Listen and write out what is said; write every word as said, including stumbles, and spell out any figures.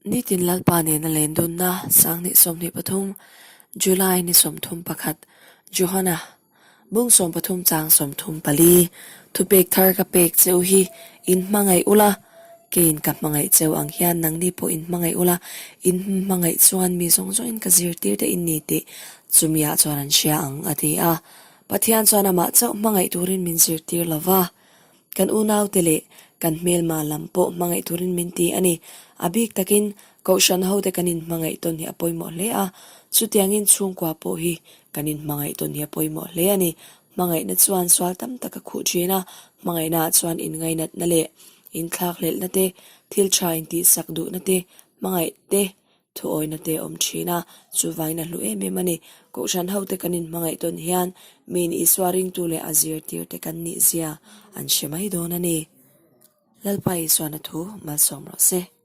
Nitin Lalpa nena lendunna, sâng hni sawmhni pathum, July ni sawmthum pakhat, Johana, bung sawmpathum chang sawmthum pali. Thupêk thar ka pêk cheu hi, in hmangai ula, keiin ka hmangai cheu ang hin nangni po in hmangai ula, in hmangai chuan mi zawng zawngin ka zirtir te in ni tih chu mi ah chuan an hria ang, a ti a. Pathian chuan amah chauh hmangai turin min zirtir lo va. Kan unaute leh kan hmêlma lam pawh hmangai turin min ti a ni. A bik takin, kohhran ho te kan inhmangai tawn hi a pawimawh hle a. Chutiangin chhungkua pawh hi kan inhmangai tawn hi a pawimawh hle a ni. Hmangaihna chuan sual tam tak a khuh ṭhin a, hmangaihna chuan inngainatna leh inthlahlelhna te, thil ṭha intihsak duhna te, hmangaih te, thuawina te awm ṭhin a, chuvangin a hlu em em a ni. Kohhran ho te kan inhmangai tawn hian, miin Isua ringtu leh a zirtir te kan nih zia an hre mai dawn a ni. Lalpa Isuan a thu malsawm rawh se.